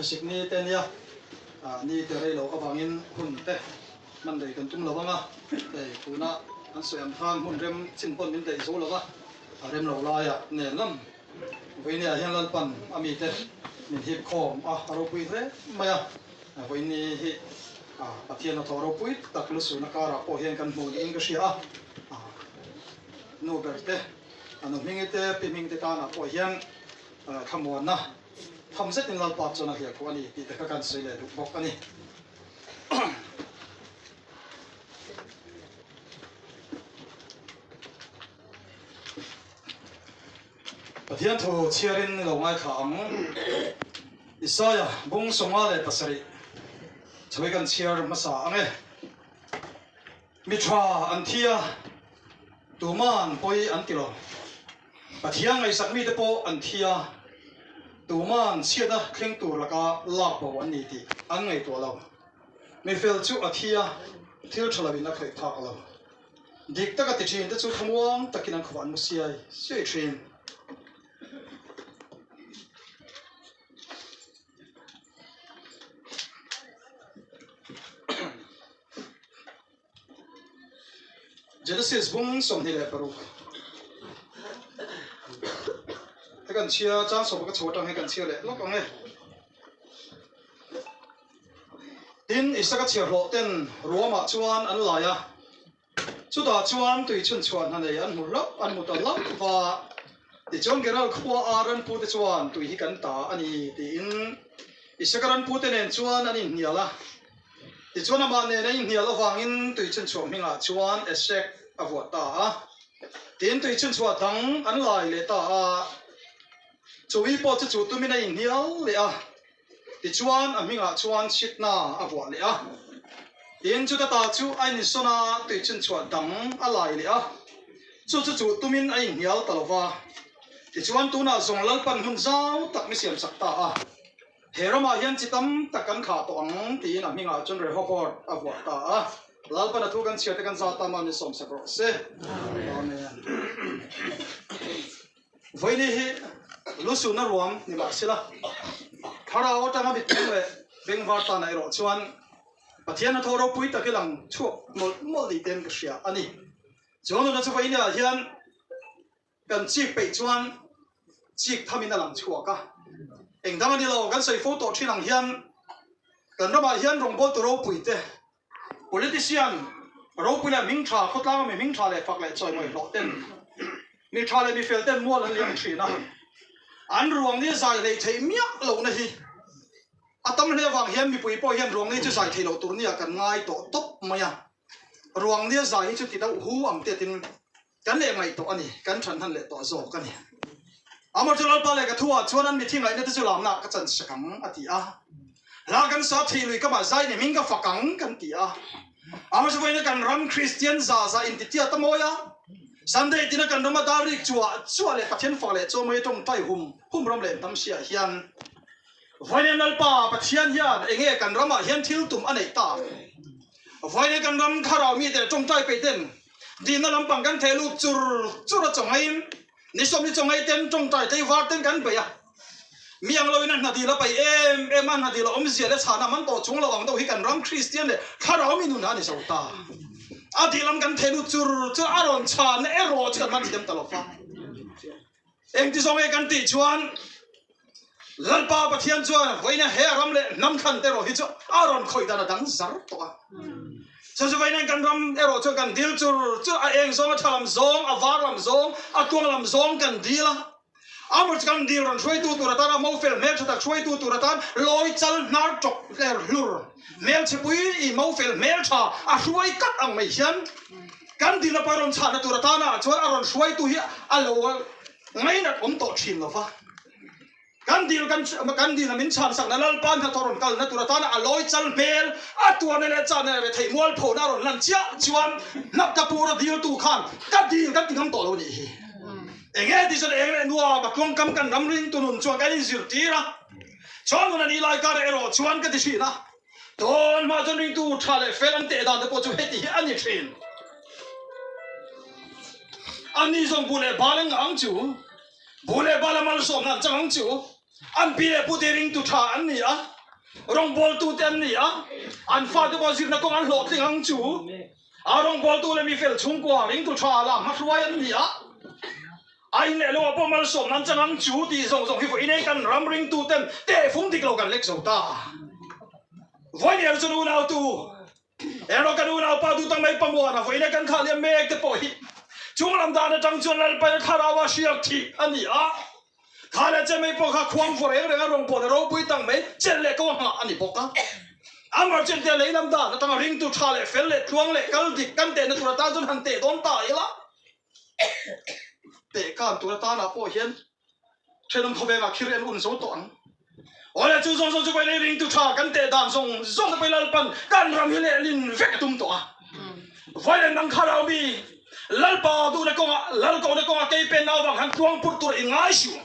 Thlasik ni te nia ni te rei loh avangin hun te hman rei kan tum lo ang a, hei tuna an sawi ang khan hmun rem chin pawn min daih zo lo va, a rem lo laiah nen lam vawinia hian Lalpan a mite min hip khawm a, a ropui hle mai a, vawiini hi Pathian hnathawh ropui tak lusuna karah pawh hian kan hmuh niin ka hria a, nu ber te, a nu hmingi te, pi hming te tanah pawh hian thlamuanna tham zetin Lalpa chuan a hliah khuh a ni tih te kha kan sawi leh duh bawk a ni. Pathian thu chhiarin ni lo ngaithla ang. Isaia bung 57 chhawi kan chhiar hmasa ang e. Mi tha an thi a, tuman pawi an ti lo. Pathian ngaihsak mite pawh an thi a, tuman chhiatna thleng tur laka lak bo an ni tih an ngaihtuah lo. Mi fel chu a thi a, thil tha loin a khawih phak lo. Dik taka ti thin te chu thlamuang takin an khuah an mu siai siai thin. Genesis bung 26 He kan chhia chang sawm ka chho atang he kan chhia leh lawk ang e. Tin, Isaka chhiarhlawh ten ruamah chuan an lai a, chutah chuan tui chhun chhuah hna nei an hmu hlauh, an hmu ta hlauh va. Tichuan Gerar khua a ranpute chuan tui hi kan ta a ni tiin Isaka ranpute nen chuan an inhnial a. Tichuan amah nen a inhnial avangin tui chhun chhuah hmingah chuan Esek a vuah ta a. Tin, tui chhun chhuah dang an lai leh ta a. Chumi pawh chu chu tumin a inhnial leh a. Tichuan a hmingah chuan Sitna a vuah leh a. Tin, chuta ta chu a insawn a, tui chhunchhuah dang a lai leh a. Chu chu chuh tumin a inhnial ta lo va. Tichuan tunah zawng Lalpan hmun zau tak mi siamsak ta a. He ramah hian chi tam tak kan khah tawh ang tiin a hmingah chuan Rehoboth a vuah ta a. Lalpan a thu kan chhiar te kan zat ta mah ni sawmsak rawh se. Amen. Vawiini hi lusuna ruam ni mah sela, thlarau atanga mitmeng leh bengvar tana erawh chuan Pathian hnathawh ropui tak hi lang chhuak mawlh mawlh ni ten ka hria a ni. Chuan nuna chu vawiini ah hian kan chik peih chuan chik thamin a lang chhuak a. Engdang a ni lo, kan sawi fo tawh thin ang hian kan ramah hian rawngbawltu ropui te, Politician ropui leh hming tha, khawtlanga mi hming tha leh fak leh chawimawi hlawh ten mi tha leh mi fel ten mual an liam thin a, an ruang ni zai hlei theih miah lohna hi a tam hle avang hian mipui pawh hian ruang ni chu zai thei loh tur nia kan ngai tawh tawp mai a, ruang nia zai hi chu ti deuh hu ang te tin kan leh ngaih tawh a ni, kan than han leh tawh zawk a ni. Amah chu Lalpa leh ka thuah chuan an mithi ngaihna te chu lamna ka chan sak ang a ti a. Hla kan sa thih lui kamah zai ni hming ka fak ang kan ti a. Amah chu vawiina kan ram Kristian za za intitiat a mawi a. Sunday tina kan rama dar rik chuah chuah leh Pathian fak leh chaw mai tawngtai hum hum ram leh hnam siah hian vawiina Lalpa Pathian hian enge kan ramah hian thil tum a neih tak? Vawiina kan ram thlarau mite tawngtai peih ten Dihna lampang kan theh lut chur chur a chawngain ni sawmni chawngai ten tawngtai tlei var ten kan bei a. Mi ang loin a hna dil a pai em em a, hna dil a awmzia leh chhana man tawh chung lo ang deuh hi kan ram Kristian leh thlarau mi nun a ni zo ta. A dih lam kan theh lut chur chur a rawn chhana erawh chu kan man thiam ta lo fa. Engti zawng nge kan tih chuan Lalpa Pathian chuan vawiina he a ram leh hnam thlan te erawh hi chu a rawn khawih dan a dang zar tawh a. Chu chu vawiina kan ram erawh chuan kan dil chur chur a eng zawng, a tha lam zawng, a var lam zawng, a tuang lam zawng kan dil a. Amah chu kan dil rawn hruaitu tur atan a mofel hmeltha tak hruaitu tur atan lawi chal hnar tawk hler hlur hmelchhepui i mofel hmeltha a hruai kat ang mai hian Kan dil apa rawn chhahna tur atana chuan a rawn hruaitu hi a lo ngainat awm tawh thin lo va. Kan dil kan kan dil a min chhan sakna Lalpa hnathawh rawn kalna tur atana a lawi chal hmel a tuarna leh chahna leh retheih mualphona a rawn lan chiah chuan hnapta pura diltu khan ka dil kan ti ngam tawh lo nih hi. Enge ti chuan eng leh nuam a tluangkam kan ram ringtu nun chuan kan inzirtir a. Chuan nun a nih lai karah erawh chuan ka ti thin a. Tawn hma chuan ringtu tha leh fel an teh dan te pawh chu heti hi a ni thin. Anni zawng bu leh bal an ngah ang chu, bu leh bal a malsawmna an chang ang chu, an pi leh pute ringtu tha an ni a. Rawngbawltute an ni a, an fate pawh zirna kawng an hlawhtling ang chu. A rawngbawltu leh mifel chhungkua ringtu tha la hmahruai an ni a, a in leh loah pawh malsawmna an chang ang chu tih zawng zawng hi vawiin ei kan ram ringtuten tehfung dik lo kan lek zo ta. Vawiin er chuan unautu erawh kan unaupa duh tak mai pamuana vawiin e kan khah liam mek te pawh hi chunglam dan atang chuan Lalpaina thlarau a hriak thih a ni a. Kha leh che mai pawh kha khuang vawr eng reng a rawn pawh na ropui tak mai chelh leh ko a nghah a ni bawk a. Amar chen te lei lam dan atanga ringtu tha leh fel leh tluang leh kal dik kan tehna tur atan chuan han teh dawn ta ila. Teh kan tur atana pawh hian thenawm khawvengah khir en un zo tawh ang. Awle chu zawng zawng chu pawhin ei ringtu tha kan teh dan zawng zawng te pawhin Lalpan kan ram hi lehlin vek a tum tawh a. Vawilen dang kha lo mi Lalpa duhna kawngah Lal kohna kawngah kei pen nau vang han tluang purh tur i ngai suh.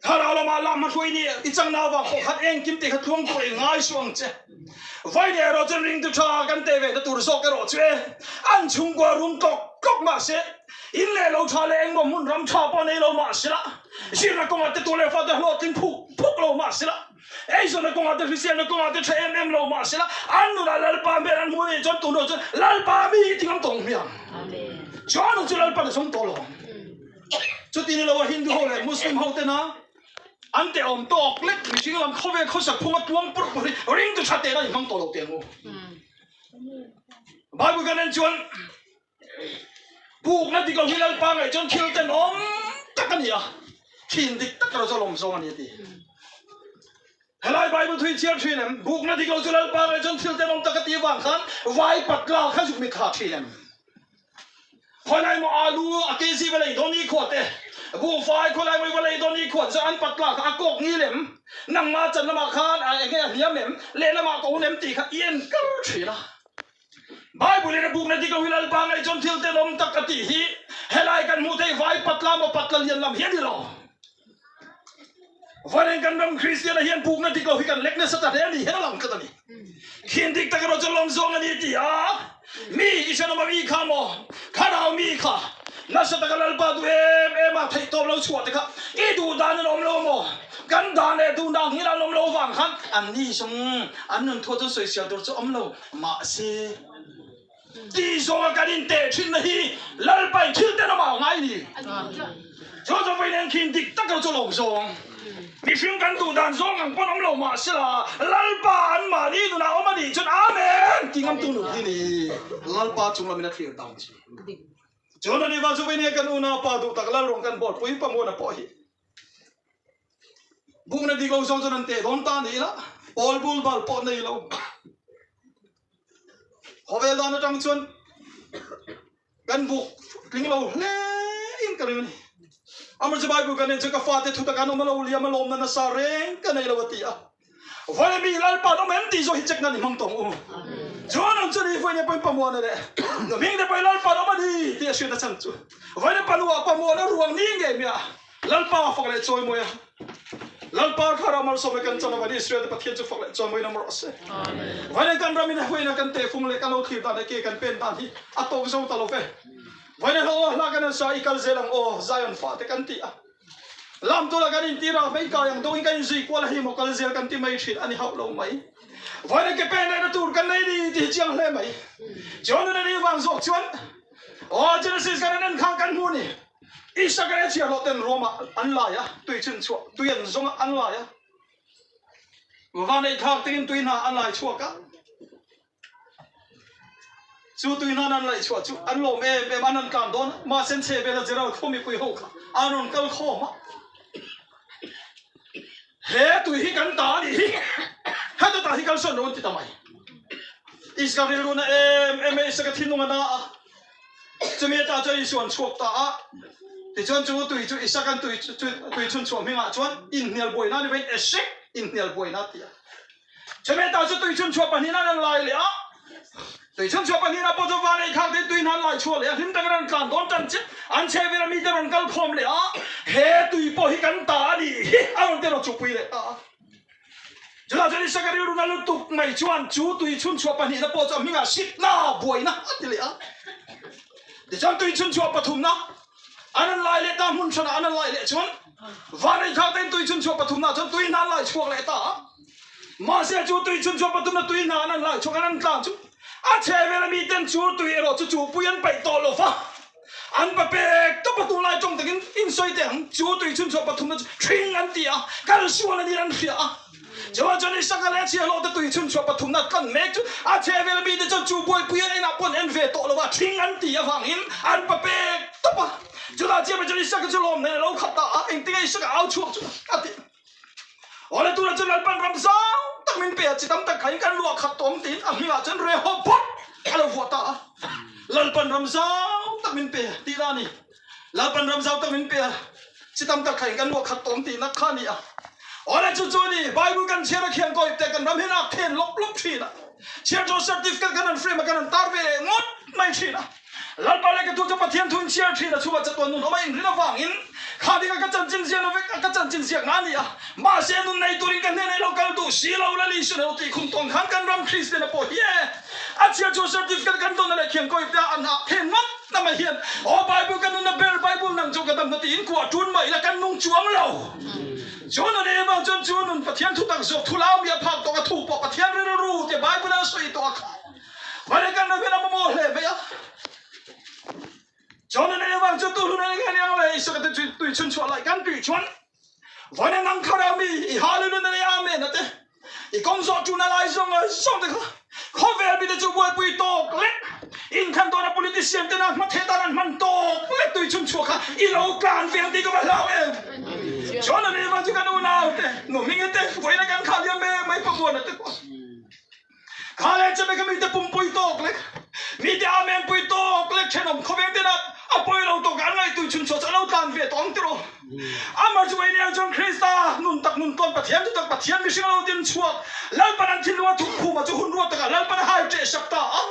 Thlarau lamah lam hmahruai ni i chang nau vang pawh khan engkim tih kha tluang purh i ngai suh ang che. Vawiin erawh chuan ringtu tha kan teh ve na tur zawk erawh chu e an chhungkua rum tlawk tlawk mahse in leh lo tha leh engmaw hmun ram tha pawh nei lo mahsela zirna kawngah te tu leh fate hlawhtling phuk phuk lo mahsela eizawnna kawngah te hriselna kawngah te tha em em lo mahsela an nunah Lalpa hmel an hmu anih chuan tunah chuan Lalpa mi i ti ngam tawh ang hmiang. Chuan chu Lalpa na zawng tawh lo ang. Chuti ni lo a Hindu ho leh Muslim ho tena An teh awm tawk lek mihring lam khawvel khawsak phunga tuang purh purh hi ringtu tha teh na inhmang tawh lo teh ang u. Bible kan en chuan pukna dik lo hi Lalpa ngaih chuan thil tenawm tak a ni a, thin dik tak erawh chu a lawm zawng a ni a ti. Helai Bible thu hi chhiar thin em? Bukna dik lo chu Lalpa ngaih chuan thil tenawm tak a tih avang khan vai patla kha zuk mitthla thin em? Khawilai maw alu a kg va lei dawn i khuat e, buhfai khawilai maw i va lei dawn i khuat zawh an patla kha a kawk ngil em, nangma chan lamah khan a enge a hliam em, lehlamah ka un em tih kha i en kar thin a. Bible in a bukna dik lo hi Lalpa ngaih chuan thil tenawm tak a tih hi helai kan hmuh theih vai patla maw patla lian lam hi a ni lo. Vawiin kan ram Kristiana hian bukna dik lo hi kan lek nasa ta hle a ni hian a lang tlat a ni. Khin dik tak erawh chu lawm zawng a ni ti a, mi i hrenawm mi kha maw, thlarau mi kha nasa taka Lalpa duh em em a theihtawp lo chhuah te kha i duh dan an awm lo maw, kan dan leh duh dan hi an awm lo vang khan an ni zawng an nun thuah chuan sawisel tur chu awm lo mahse Ti zawnga kan inteh thinna hi Lalpain thil tenawm ah ngai ni. Chu chu vawiin engkhin dik tak lo chu lawm zawng. Mihring kan duh dan zawng ang pawn awm lo mahsela Lalpa an mahni nunah awm a nih chuan Amen ti ngamtu nun hi ni. Lalpa chung lamin a thlir dan chu. Chuan ani va chu vawiin kan unaupa duh tak Lalrawng kan bawlpui Pamuana pawh hi Bukna dik lo zawng chuan an teh dawn ta ni ila, pawl bul bal pawh nei lo. Khawvel dan atang chuan kan buk tling lo hle in ka ring a ni. Amar chu Bible kan en chuan ka fate thutak an awm a lo liam a lawmna nasa reng ka nei lo a ti a. Vawiin mi Lalpa an awm em tih zawh hi check nan i hmang tawh ang u. Chuan ang chuan i vawiin pawhin pamuana leh nu hming te pawhin Lalpa an awm a ni tih a hriat a chhan chu. Vawiin panuah pamuana ruang ni ngei mai a. Lalpa fak leh chawimawi a, Lalpa kha ram malsawm leh kan chan avangin Israel te Pathian chu fak leh chawimawi in awm rawh se. Vawiin kan ramin a huaina kan tehfung leh kan lo thlir dan leh ke kan pen dan hi a tawk zo ta lo ve. Vawiin a hlauh hla kan han sa i kal zel ang aw Zion fate kan ti a. Lam tula kan intir a, hmei kai ang dawngin kan inzui kual a hei maw kal zel kan ti mai thin a ni hauh lo mai. Vawiin ke pen lehna tur kan nei ni tih hi chiang hle mai. Chuan nuna ni vang zawk chuan aw Genesis kan en khan kan hmu ni. Isaka leh chhiahhlawh ten ruamah an lai a, tui chhun chhuah, tui an zawng a, an lai a. Van ei thlak tengin tui hna an lai chhuak a. Chu tui hna an laih chhuah chu an lawm em em, an an tlan dawn a. Mahse an chhe vela Gerald khaw mipui ho kha an rawn kal khawm a. He tui hi kan ta a nih hi, heta ta hi kalsawn lo an ti ta mai. Isaka rilru na em em a, Isaka thinlung a na a. Chumi atah chuan Isua an chhuak ta a, tichuan chu tui chu Isaac-a'n tui tui chhun chhuah hmingah chuan inhnial buaina ni vein Esek inhnial buaina a ti a. Chumi atah chu tui chhun chhuah pahnihin an lai leh a, tui chhun chhuah pahnihinah pawh chu van ei khak tein tui hna an lai chhuah leh a, hlim takin an tlan dawn tan chiah, an chhe vela mite rawn kal khawm leh a, he tui pawh hi kan ta a nih hi a rawn ti rawn chukpui leh ta a. Chutah chuan Isaka rilru na lutuk mai chuan chu tui chhun chhuah pahnihna pawh chu a hmingah sitna buaina a ti leh a. Tichuan tui chhun chhuah pathumna an rawn lai leh ta hmun hranah an rawn lai leh chuan. Van ei thlak tein tui chhunchhuah pathumna chuan tui hna an lai chhuak leh ta a. Mahse chu tui chhunchhuah pathumna tui hna an an lai chhuak an an tlan chu a chhehvela miten chu tui erawh chu chupui an paih tawh lo va. An pa pek tawp a tunlai tawng takin insawi teh ang, chu tui chhunchhuah pathumna chu ṭhing an ti a, kal sual a nih an hria a. Chuan chuan Isaka leh a chhiahhlawh te tui chhunchhuah pathumna tlan mek chu a chhehvel mite chuan chu buaipui a enah pawh an en ve tawh lo va, ṭhing an ti avangin an pa pek tawp a. Chutah chiah chuan Isaka chu lawm nen a lo khat ta a, engtinge Isaka au chhuak chu a ti. Awle tunah chuan Lalpan ram zau tak min pe a, chi tam tak khain kan luah khat tawm tiin a hmingah chuan Rehoboth a lo vuah ta a. Lalpan ram zau tak min pe tih na a ni. Lalpan ram zau tak min pe a, chi tam tak khain kan luah khat tawm tih na kha a ni a. Awle chu chu a ni, Bible kan chhiar a khian kawih te kan ram hian a then lawp lawp thin a. Chhiar chu certificate kan han frame a kan han tar ve ngawt mai thin a. Lalpa leh ka thu chu Pathian thu in chhiar thin a, chhungah chatuan nun awm a inrin avangin kha ding a ka chanchin ziak na vek a ka chanchin ziak na a ni a. Mahse nun nei turin ka hnenah i lo kal duh si lo la Lisun a lo tih khum tawng khan kan ram Kristian a pawh hi e. A chhiar chu certificate kan dawn a leh khian kawih te a an ah then ngawt na mai hian aw Bible ka nunna ber Bible nang chu ka dam hna tiin kuah tun mah ila kan nung chuang lo. Chu nun em ang chuan chu nun Pathian thu tak zawk thu lau mi a phak tawk a thu pawh Pathian rilru te Bible a sawi tawh a kha. Vale kan ram hian a mamawh hle mai a. Chuan an ei avang chuan tu hlun ei nge niang le Isaka te tui chhun chhuah lai kan tih chuan Vane nang kha rau mi i hallelujah le amen a te i kawng zawh tuna lai zawng a zawng te kha khawvel mi te chu buaipui tawk lek inthlan dawna politician tena hma theh tan an hman tawk lek tui chhun chhuah kha i lo tlan ve ang tih ka va hlau em. Chuan an ei avang chu kan unau te nu hmingi te vawiina kan khah liam em mai pamuana te pawh. Kha leh chame kha mite pumpui tawk lek, mite amen pui tawk lek thenawm khawvel tena a pawi lo tawk an ngaihtuih chhun chhuah chu a lo tlan ve tawh ang tiraw. Amah chu Wayne chuan Krista nun tak nun tawn Pathian chu tak Pathian mihring a lo din chhuak Lalpan an thinlung a thuk khuma chu hun ruat takah Lalpan a hai ṭeh sak ta a.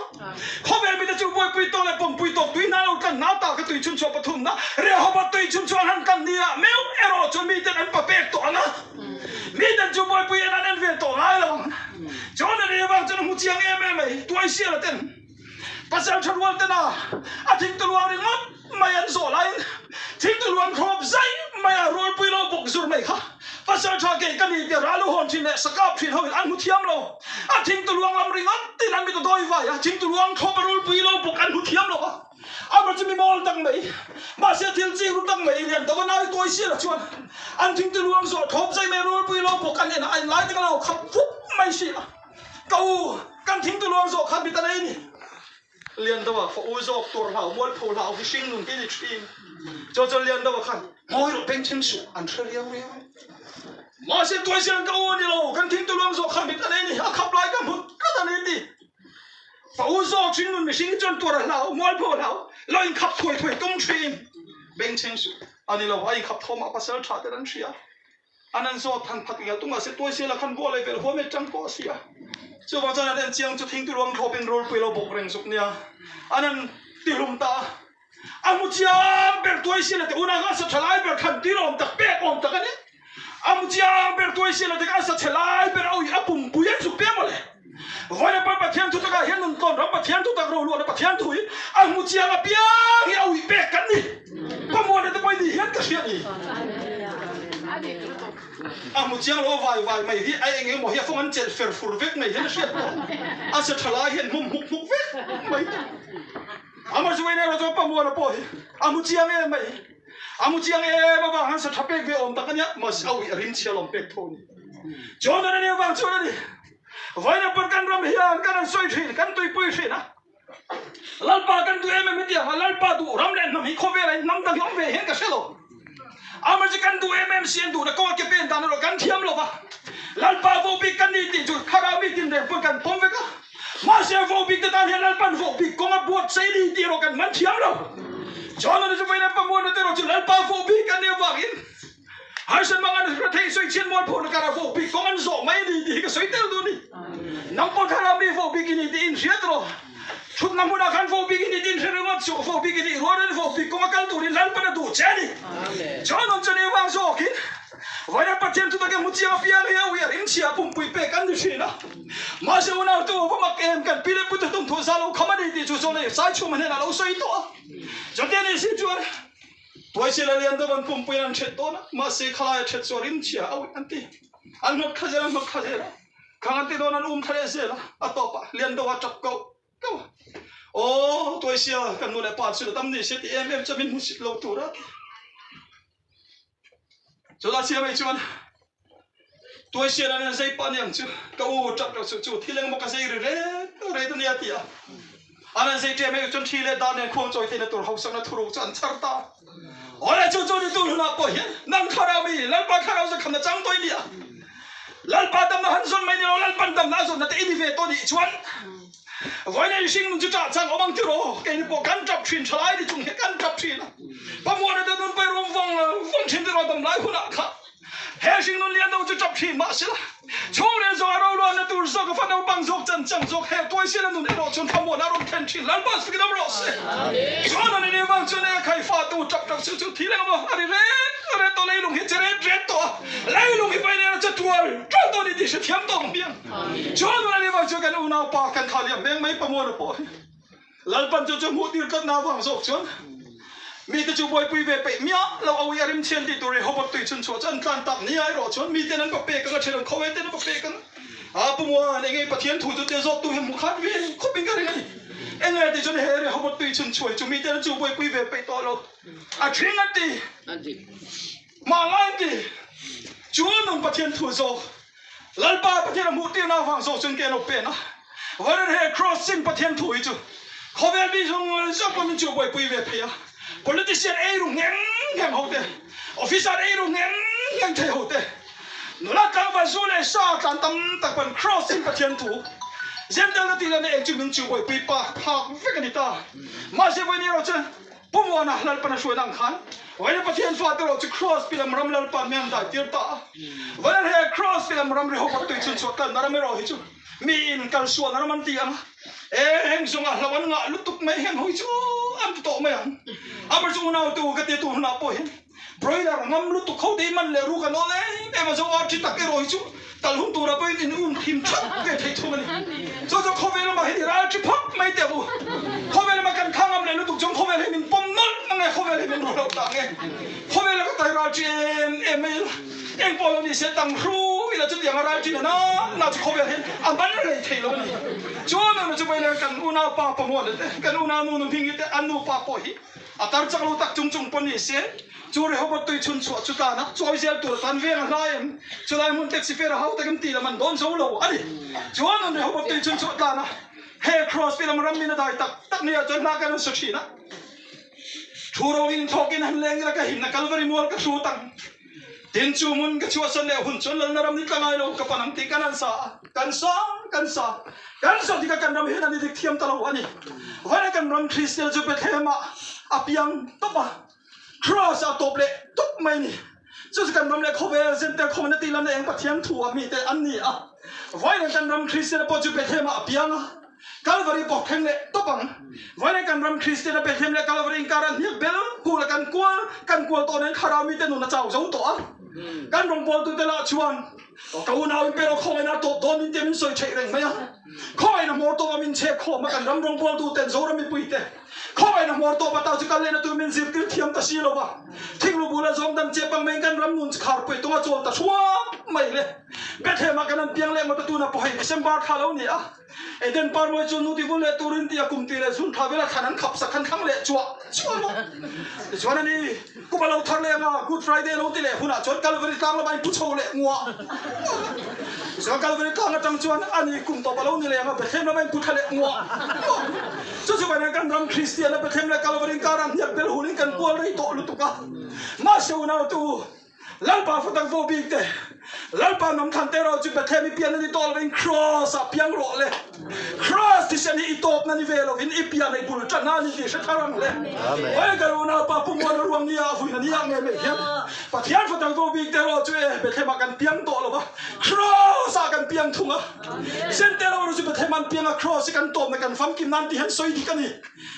Khawvel mite chu buaipui tawk leh pumpui tawk tui hna lo tlan hna ta kha tui chhun chhuah pathumna Rehoboth tui chhun chhuah an han tlan ni ah meuh erawh chuan miten an pa pek tawh ang a. Miten chu buaipui en an en ve tawh ngai lo ang. John a nih avang chuan a hmu chiang em em mai. Tuai sial a ten pasal tha rual tena a thing tu luang ringawt mai an zawh laiin thing tu luang thlawp zaih mai a rualpui lo bawk zur mai kha pasal tha kei ka ni tia ral u hawn thin leh sakap thin ho in an hmu thiam lo. A thing tu luang lam ringawt tin an mit a dawi vai a, thing tu luang thlawp a rulpui lo bawk an hmu thiam lo a. Amah chu mi mawl tak mai, mahse thil ching ru tak mai lian deuh a nau tawi sial a chuan an thing te luang zawh thawp zai mai rulpui lo bawk an en a, a inlai te ka lo khap fup mai si a, ka u kan thing te luang zawh kha mit a nei ni. Lian deuh a fa u zawk tur hlau mualpho hlau hi hring nun hi ni thin. Chuan chuan lian deuh a khan ngawi rawh beng thleng suh an hre riau riau a. Mahse tuai sial ka u a ni lo, kan thing te luang zawh kha mit a nei ni, a khap lai ka hmu tlat a ni ti. Fa u zawk thin nun mihring hi chuan tuar a hlau, mualpho a hlau, lo inkhap thuai thuai tum thin. Bengchheng suh a ni lo, a inkhap thawm ah pasal tha ten an hria. An an zawt han phat ngial tung ah se tuai sela khan vuah leh vel huam e tang pawh a si a. Chuvang chuan an en chiang chu thingtu ruang thlawp in rulpui lo bawk reng zuk nia. An an tihlum ta a. A hmu chiang ber tuai sela te unau kha a sa tha lai ber thlan tir awm tak pek awm tak a ni. A hmu chiang ber tuai sela te kha a sa chhe lai ber a ui a pumpui an zuk piang mawle. Vawiin pa Pathian thu takah hian nun tawn ram Pathian thu tak roluahna Pathian thu hi a hmu chiang apiang hi a ui pek kan ni. Pamuana te pawh i nih hian ka hria ni. A hmu chiang lo vai vai mai hi a eng emaw hi a fawng an chelh fer fur vek mai hian a hriat pawh a sa tha lai hian hmum hmuk hmuk vek mai. Amah chu Wayne erawh chuan Pamuana pawh hi a hmu chiang em mai. A hmu chiang em avang han sa tha pek ve awm tak a nia, mahse a ui a rim chhia lawm pek tho a ni. John a nih avang chuan a ni. Vawiin pawn kan ram hian kan han sawi thin, kan tuipui thin a. Lalpa kan duh em em hetiang a, Lalpa duh ram leh hnam hi khawvelah hian hnam dang hi awm ve hian ka hre lo. Amah chu kan duh em em si an duhna kawnga ke pen dan erawh kan thiam lo va. Lalpa vohbik kan ni tih chu thlarau mi tin reng pawn kan pawm vek a. Mahse vohbik te tan hian Lalpan vohbik kawnga buatsaih ni tih erawh kan man thiam lo. John a chu vawiin Pamuana te erawh chu Lalpa vohbik an nih avangin harsat mang an hre thei sawi chhiat mual phurna karah vohbik kawng an zawh mai a ni tih hi ka sawi tel duh a ni. Nang pawh thlarau mi vohbik i ni tih in hriat rawh. Thutna hmunah khan vohbik i ni tih in hre ringawt suh. Vohbik i nih rual rualin vohbik kawnga kal turin Lalpan a duh che a ni. John an chuan engvang zawkin Vawiin Pathian thutak hi hmu chiang apiang hi a ui a rimchhia a pumpui pek an ni thin a. Mahse unau tu va mak em kan pi leh pu te tum thu za lo kham a ni tih chu Zawlei Saichhuma hnenah a lo sawi tawh a. Chutia ni si chuan. Tuaisila lian deuh an pumpuiin an ṭhet dawn a, mahse khalaia ṭhet chu a rim chhia a uih an ti. An hnawt thla zel, an hnawt thla zel a, khang an ti dawn an um thla leh zel a, a tawpah lian deuh a ṭap koh koh a. Aw, Tuaisia, kan nu leh pa chu la dam ni se ti em em chuan min hmusit lo tur a ti. Chula chhia mai chuan Tuaisian an en zei pah aniang chu ka u ṭap reuh suh chu thil engemaw ka zei ri ret ret ania a ti a. An an zei ṭe mai chuan ṭhi leh dan nen khuang chawi theihna tur hausakna thuruk chu an chhar ta. Awle chu chu ni tur hunah pawh hian nang thlarau mi Lalpa thlarau zakhamna chang tawh i ni a. Lalpa damna han zawn mai ni lo Lalpan damna a zawnna te i ni ve tawh nih chuan Vawiin in hringnun chu ṭah chang awm ang tiraw? Keini pawh kan ṭap ṭhin, ṭhalai ni chung hian kan ṭap ṭhin a. Pamuana te nun pawh i rum vawng vawng ṭhin tiraw damlai hunah kha he hringnun lian deuh chu ṭap ṭhin mahsela chhungril zawk a roluanna tur zawk a fa naupang zawk chan chang zawk he tuaisela nun erawh chuan thlamuan a rawn thlen ṭhin. Lalpa sukin awm rawh se. Chuan an ineh vang chuan e khai fatu ṭap ṭap suh chu thil engemaw a ri ret ret tawh leilung hi che ret ret tawh a, leilung hi vawiin erawh che tual tual tawh a ni tih hrethiam tawh ang hmiang. Chuan a ni vang chuan kan unaupa kan kha liam meng mai pamuana pawh hi Lalpan chu chu hmuh tir tlatna avang zawk chuan mite chu buaipui ve peih miah lo awi a rimchhian tih tur Rehoboth tui chhun chhuah chu an tlan tak nia erawh chuan miten an va pek ang a ṭhen an khaw ve ten an va pek ang a Pamuan enge Pathian thu chu tia zawk tu hi hmu khat ve khawp in ka ring a ni enge ti chuan he Rehoboth tui chhun chhuai chu miten an chu buaipui ve peih tawh lo a ṭhing an ti mah ngai an ti chu nung Pathian thu zawk Lalpa Pathian a hmuh tirna avang zawk chuan ke a lo pen a, Vawiin he Cross chin Pathian thu hi chu khawvel mi zawng zawng pawh min chu buaipui ve phei a, politician ei ru ngheng ngheng ho te, officer ei ru ngheng ngheng thei ho te, nula tlangval zu leh sa tlan tam tak pawn Cross chin Pathian thu Zentel na tih leh na eng chu min chu buaipui pa phak vek a ni ta. Mahse vawiin erawh chuan Pu Muana Lalpan a hruaina ang khan Vawiin Pathian fate erawh chu Kraws pilam ram Lalpan mi an dai tir ta a. Vawiin he Kraws pilam ram Rehoboth tui chhun chhuah kalna ram erawh hi chu miin kal sualna ram an ti ang a, e heng zawnga hlo an ngah lutuk mai heng ho hi chu an ti tawh mai ang. Amah chu unautu ka tia tur hunah pawh hian Broiler ngam lutuk ho te hi man leh ruk an awl em em a, zo ar thi tak erawh hi chu tal hun turah pawhin in um him thap ve theih thung a ni. Chu chu khawvel lamah hian i ral thi phawt mai teh u. Khawvel lamah kan tha ngam leh lutuk chuan khawvel hi min pawm nawlh mang e, khawvel hi min ruh loh ta ang e. Khawvel a ka tai ral thi em em mai ila, eng pawh lo ni se tang hru ila chutiang a ral thi na na na chu khawvel hian a man rei thei lo a ni. Chuan anu chu Broiler kan unaupa Pamuana te, kan unau nu Hmingi te, an nupa pawh hi A tar chak lo tak chung chung pawh ni se, chu Rehoboth tui chhun chhuah chu tan a, chawi zel tur atan veng a hlai em? Chulai hmun taxi fare a hau takin tih lam an dawn zo lo a ni. Chuan an Rehoboth tui chhun chhuah tan a, he Cross pi lam ram min a dai tak tak nia chuan hna kan an sa thin a. Thu ro in thawkin han leng ila ka himna Kalvari mual ka hrut ang. Tin chu hmun ka chhuahsan leh hun chuan Lalna ram ni tla ngai lo ka pan ang tih kan han sa a, kan sa, kan sa, kan sa tikah kan ram hian an i dik thiam ta lo a ni. Vawiin kan ram Kristian chu Bethlehem ah a piang tawp a, Cross ah tawp leh tawp mai a ni. Chu chu kan ram leh khawvel Zenter khawmna tih lamna eng Pathian thu a mite an ni a. Vawiin kan ram Kristian pawh chu Bethlehem ah a piang a, Kalvari pawh thleng leh tawp ang. Vawiin kan ram Kristian a Bethlehem leh Kalvari inkar a hniak bel hul a kan kual kan kual tawh nen thlarau mite nun a chau zo tawh a. Kan rawngbawltute lah chuan ka unau in pero khawngaihna a tawp dawn min tia min sawi theih reng mai a. Khawngaihna hmawr tawp a min chhek khawm a kan ram rawngbawltuten Zoram mipuite khawngaihna hmawr tawp a tau chu kal lehna tur min zirtir thiam ta si lo va. Thinglu bula zawm dam che pang maiin kan ram nun kharpui tung a chawl ta hruap mai le. Bethlehem ah kan an piang leh ngawt a tuna pawh hei December thla lo ni a. Eden parmawi chu nu tivul leh turin tia kum ti leh zun thla vela thlan an khap sak khan thlang leh chuah chuah maw. Tichuan ani kum a lo thar leh anga Good Friday lo ti leh hunah chuan Calvary tlang lamah in pu chho leh nguah nguah. Tichuan Calvary tlang atang chuan ani kum tawp a lo ni leh anga Bethlehem lamah in pu thla leh nguah nguah. Chu chu vaiin kan ram Kristian a Bethlehem leh Calvary inkar ah hniak bel hulin kan kual rei tawh lutuk a. Mahse unautu Lalpa fatak vo bik te, Lalpa hnam thlan te erawh chu Bethlehem i pian a ni tawh lovin Kraws ah piang rawh le. Kraws thisen hi i tawpna ni ve lovin i pian a i bul tan a ni tih hre thar ang le. Hawi ka unaupa Pu Muana ruang nia a vuina nia nge mai hian Pathian fatak vo bik te erawh chu e Bethlehem ah kan piang tawh lova Kraws ah kan piang thung a. Zente lo erawh chu Bethlehem ah an piang a Kraws hi kan tawpna kan famkim nan tih hian sawi dik a ni.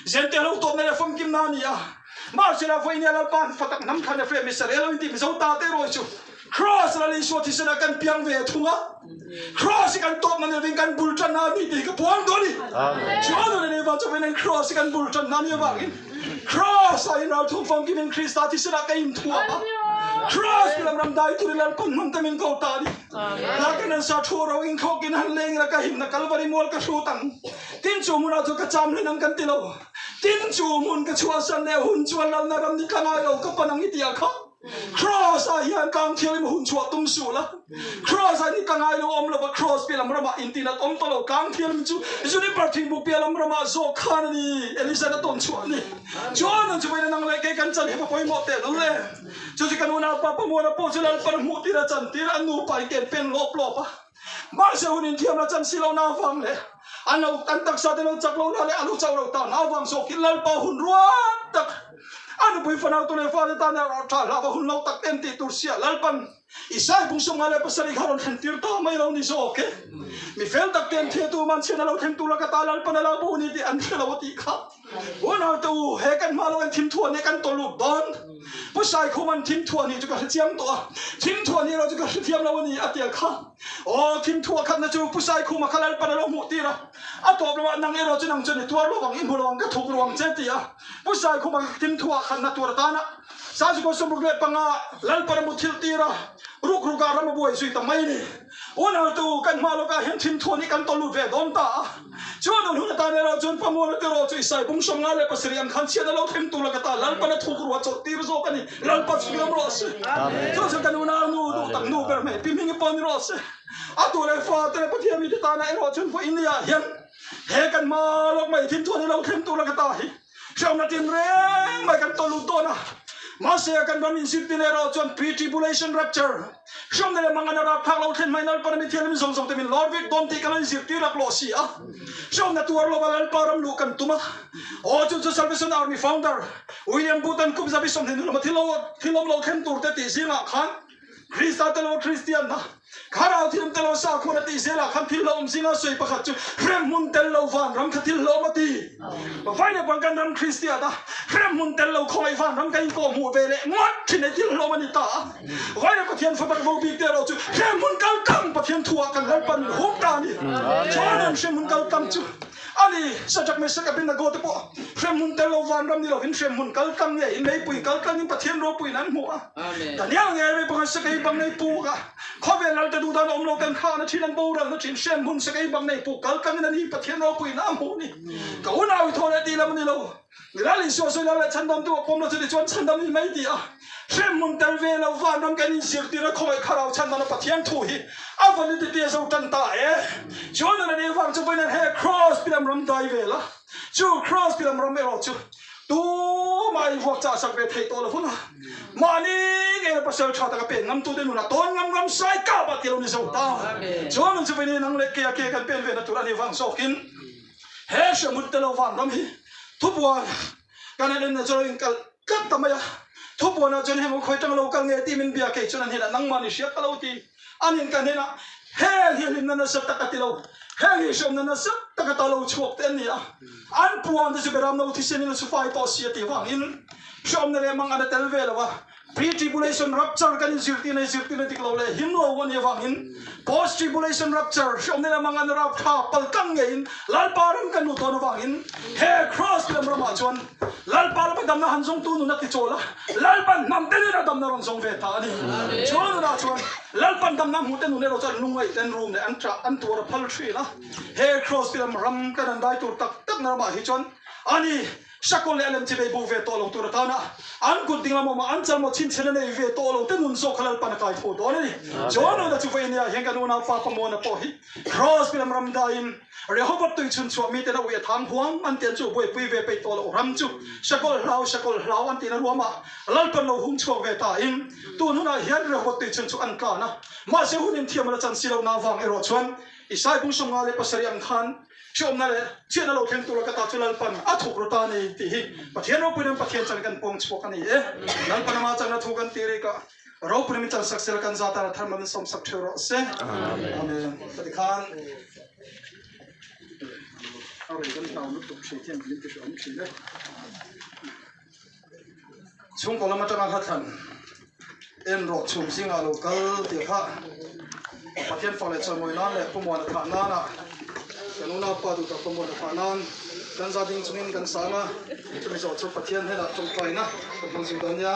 Zente lo tawpna leh famkim na a ni a. Mahsela vawinia Lalpa fatak hnam thlan Ephraim Israel lo inti Mizo ta te erawh chu. Cross Lal Isua thisen ah kan piang ve thung a. Cross hi kan tawpna ni lovin kan bul tanna a ni tih hi ka puang dawn a ni. Chuan hun a nei vang chuan Cross hi kan bul tanna a nih avangin Cross ah in ralthum famkim in Krista thisen ah ka inthuam a. Cross bilam ram dai turin Lalpan hmun te min ko ta a ni. Lak in an sa thu ro in thlawk in han leng ila ka himna Kalvari mual ka hrut ang. Tin chu hmunah chu ka cham hlen ang kan ti lo. Tin chu hmun ka chhuahsan leh hun chuan Lalna ram ni tla ngai lo ka pan ang i ti a kha. Cross ah hian kang thianghlim hun chhuah tum suh la. Cross ah ni tla ngai lo awm lova Cross piah lam ramah intinat awm tawh lo. Kang thianghlim chu Juniper thingbuk piah lam ramah zawk khan a ni. Elisa na tawn chhuah a ni. Chuan an chuvain a nang leh kei kan chan hi va pawimawh teh lul e. Chu chu ka nu naupa Pamuana pawh chu Lalpan hmuh tir a chan tir a nupa in ken pen lawp lawp a. Mahse hun inthiam la chan si lo na avang leh an lo an taksa te lo chak lo na leh a lo chauh lo ta na avang zawk hi Lalpa hun ruat tak a nupui fanau tu leh fate tan erawh tha hlauh a hun lo tak em tih tur sia Lalpan Isai bung sawmnga leh pasarih kha rawn thlen tir ta mai lo ni zawk e. Mi fel tak te an thia tu man chhian a lo thleng tur a ka ta Lalpan a lo bu ni tih an hre lo a tih kha. Unau te u, he kan hma lo in thimthuah nih kan tawllut dawn. Pu Saikhuman thimthuah nih chu ka hrechiang tawh a, thimthuah nih erawh chu ka hrethiam lo a ni a ti a kha. Aw, thimthuah khatna chu Pu Saikhuma kha Lalpan a lo hmuh tir a, a tawp lamah nang erawh chu nang chuan i tuar lo ang, i hmu lo ang, ka thuk ruang che ti a. Pu Saikhuma thimthuah khatna tur atana Saizukua 65 Lalpan a muthilh tir a, ruk rukah ram a buai zui ta mai a ni. Unau te u, kan hma lawkah hian thimthuah nih kan tawllut ve dawn ta a. Chuan an hun atan erawh chuan Pamuana te rawh chu Isai bung 57 ang khan chhiat a lo thleng tur laka ta Lalpan a thuk ruah chawlh tir zawk a ni. Lalpa chu biam rawh se. Chuan chuan kan unau nu duh tak nu ber hmei Pi Hmingi pawh ni rawh se. A tu leh fa te leh Pathian mite tana erawh chuan vawiin niah hian he kan hma lawk mai thimthuah nih lo thleng tur laka ta hi Hriamna tin reng mai kan tawllut dawn a, mahse kan ram inzirtir erawh chuan pre-tribulation rapture, hriamna leh mangana rapthlak lo thlen hmain Lalpa mi thianghlim zawng zawng te min lawr vek dawn tih kan lo inzirtir laklawh si a. Hriamna tuar lova Lalpa ram luh kan tum a, aw chu chu Salvation Army founder William Booth-a'n kum 120 lama thil awm lo thlen tur te tih zingah khan Krista te lo Kristian na, Thlarau thiam te lo sakhuan a tih zelah khan thil hlauhawm zinga sawi pakhat chu hremhmun tel lo vanram kha thil hlauhawm a ti. Vai leh bang kan ram Kristian a, hremhmun tel lo khawngaih vanram kan inkawh hmuh ve leh ngawt thin ei thil hlauhawm a ni ta a. Vai leh Pathian fapa vo bik te erawh chu hremhmun kal tlang Pathian thuah kan Lalpan min hum ta a ni. Chuan an hremhmun kal tlang chu A ni, Shadrach, Meshach, Abednego te pawh hremhmun tel lo vanram ni lovin hremhmun kal tlang ngeiin meipui kal tlangin Pathian ropuiin an hmu a. Daniel ngei mai bawk an sakei bang nei puk a, khawvel lal te duhdan awm lo ten khan a thin an boral na thin hremhmun sakei bang nei puk kal tlangin a ni Pathian ropuiin a hmuh ni. Ka unau i thaw leh tih lam a ni lo. Lal Isua sawi lal leh chhandamtu a pawm lo chu tichuan chhandam ni mai ti a, hremhmun tel ve lo vanram kan inzirtir a khawngaih thlarau chhandana Pathian thu hi a validity a zo tan ta e. Chuan nun a nih vang chu vawiin he Kraws pilam ram dai vel a, chu Kraws pilam ram erawh chu tumah in vuak chah sak ve theih tawh lo vang a, mahni ngei pasal tha taka pen ngam tute nunah tawn ngam ngam sai kap ah ti lo ni zo ta. Chuan nun chu vawiin nang leh kei a ke kan pen ve na tur a nih vang zawkin, He hremhmun te lo vanram hi thupuan kan han en na chuan a inkal tlat ta mai a, thupuanah chuan heng khawi tang lo kal nge tih min bia kei chuan an hnenah nangmah ni hriat ka lo ti. An in ka hnenah heng hi hlimna nasa tak a ti lo, heng hi hriamna nasa tak ata lo chhuak te an ni a, an puan te chu beram no thisen in a sufai tawh si a tih vangin hriamna leh mang an a tel ve lo a. Pre-tribulation rapture kan inzirtirna hi zirtirna dik lo leh him lo a nih avangin post-tribulation rapture hriamna leh mangan raptha paltlang ngeiin Lalpa ram kan luh dawn avangin he Kraws lam ramah chuan Lalpa lama damna han zawngtu nun a tichawl a, Lalpan hnam te nena damna rawn zawng ve ta a ni. Chu nunah chuan Lalpan damna hmuh te nun erawh chuan lungngaih ten rum leh an ṭah an tuar a phal ṭhin a. He Kraws lam ram kan han dai tur tak takna ramah hi chuan a ni. Shakul leh a lem chi bei bo ve tawh lo tur atana an kut dinglam awmah an chal maw chhinchhen a nei ve tawh lo te nun zawk kha Lalpan a kai tho dawn a ni. Chuan Una chu vawiin nia hian kan unau pa Pamuana pawh hi Cross bilam ram daiin Rehoboth tui chhun chhuah miten a ui a thang huam an tian chu buaipui ve peih tawh loh ram chu Shakul hlau Shakul hlau an tihna ruamah Lalpan lo hung chhuak ve ta in tun hunah hian Rehoboth tui chhun chu an tlan a mahse hun inthiam a la chan si lo na vang erawh chuan Isai bung 57 ang khan Hriawmna leh chhiatna lo thleng tura ka ta chu Lalpan a thuk rawt a ni tih hi Pathian ropuiin Pathian chan kan pawng chhuak a ni e. Lalpan ama changna thu kan tih rik a, ropuiin min chan sak sela kan zat a thar man min sawm sak theuh rawh se. Amen. Ka ti khan a rei kan hlau lutuk thin hian min ti hreawm thin e. Chhungkaw lam atanga hla thlan. En rawh chhum zingah lo kal tih kha Pathian fak leh chawimawi nan leh Pumuana thah nana kan unaupa duh tak Pumuana thah nan kan za ding chungin kan sang a, chumi zawh chu Pathian hnenah tawngtaina kan hmang zui dawn nia.